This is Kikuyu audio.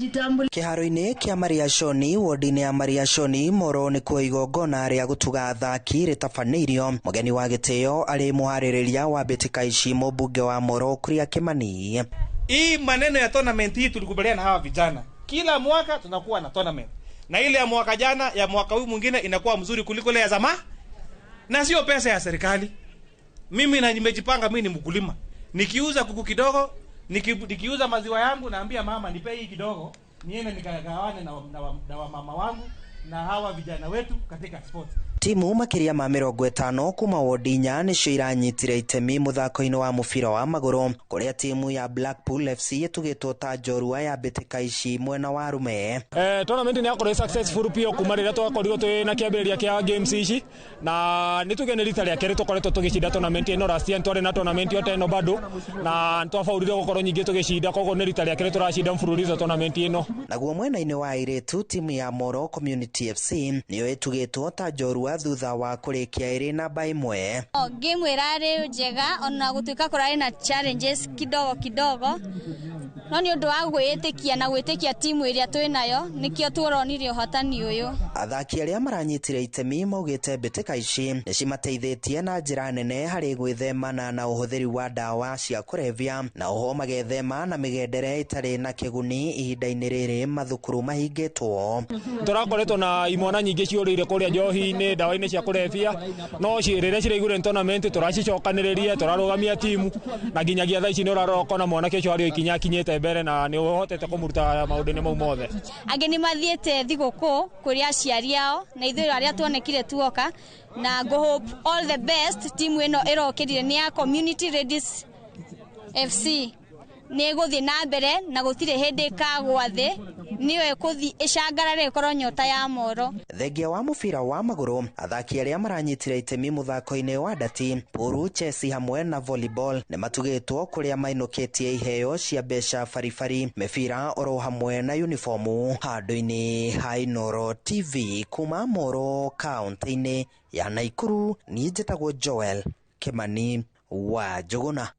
Kĩharo-inĩ kĩa Mariashoni wodi-inĩ ya Mariashoni Moro nĩkuo igongona rĩa gũtuga athaki rĩtabanĩirio. Mũgeni wa gĩtĩo arĩ mũharĩrĩria wa mbĩtĩka ici mũmbunge wa Moro Kuria Kimani. Hii maneno ya tournament hii tulikubaliana na hawa vijana, kila mwaka tunakuwa na tournament, na ile ya mwaka jana ya mwaka huu mwingine inakuwa mzuri kuliko ile ya zama, na sio pesa ya serikali. Mimi na nimejipanga, mimi ni mkulima, nikiuza kuku kidogo, nikiuza maziwa yangu, naambia mama nipe hii kidogo niende nikagawane na wamama wangu na hawa vijana wetu katika sports. Timu makĩria ma 50 kuma wodi 4 nĩcio iranyitire itemi mũthako-inĩ wa mũbira wa magũrũ kũrĩa timu ya Blackpool FC ĩtugĩtwo ta njorua ya mbĩtĩka ici mwena wa arume. Tournament nĩ yakorwo successful biũ kuma rĩrĩa twakorirwo twĩ na kĩambĩrĩria kĩa games ici, na nĩ tuge nĩ rita rĩa kerĩ tũkoretwo tũgĩcinda tournament ĩno. Last year twarĩ na tournament ĩyo ta ĩno bado, na nĩtwabaũrire gũkorwo nyingĩ tũgĩcinda, koguo nĩ rita rĩa kerĩ tũracinda mfululizo tournament ĩno. Naguo mwena-inĩ wa airĩtu timu ya Moro Community FC nĩyo ĩtugĩtwo ta njorua thutha wa kũrĩkia ĩrĩ namba 1. Game ĩrarĩ njega ona gũtuĩka kũrarĩ na challenges kidogo kidogo, no nĩ ũndũ wa gwĩtĩkia na gwĩtĩkia timu ĩrĩa twĩ nayo nĩkĩo tuoronire ũhotani ũyũ. Athaki arĩa maranyitire itemi maugĩte mbĩtĩka ici nĩcimateithĩtie na njĩra nene harĩ gwĩthemana na ũhũthĩri wa ndawa cia kũrebia, na oho magethema na mĩgendere ĩtarĩ na kĩguni ihinda-inĩ rĩrĩ mathukuru mahingĩtwo. Tũrakoretwo na imwana nyingĩ ciũrĩire kũrĩa njohi-inĩ, ndawa-inĩ cia kũrebia, no rĩrĩa ciraigure tournament tũracicokanĩrĩria, tũrarũgamia timu, na nginyagia thaa ici nĩ ũrarora ũkona mwanake ũcio harĩ o ikinya akinyĩte mbere na nĩ ũhotete kũmũruta maũndũ-inĩ mau mothe. Angĩ nĩ mathiĩte thigũkũ kũrĩ aciari ao, na ithuĩ arĩa tuonekire tuoka, na go hope all the best. Timu ĩno ĩrokĩrire nĩ ya Community Ladies FC, nĩ ĩgũthiĩ na mbere na gũtirĩ hĩndĩ ĩkagwa thĩ, nĩyo ĩkũthiĩ ĩcangarare ĩkorwo nyota ya Moro. Thengia wa mũbira wa magũrũ, athaki arĩa maranyitire itemi mũthako-inĩ wa ndati, puru, chesi hamwe na volleyball nĩ matugĩtwo kũrĩa mainũkĩtie iheo cia mbeca baribari, mĩbira oro hamwe na uniformu. Handũ-inĩ ha Inooro TV kuma Moro kaunti-inĩ ya Nakuru, niĩ njĩtagwo Joel Kimani wa Njũgũna.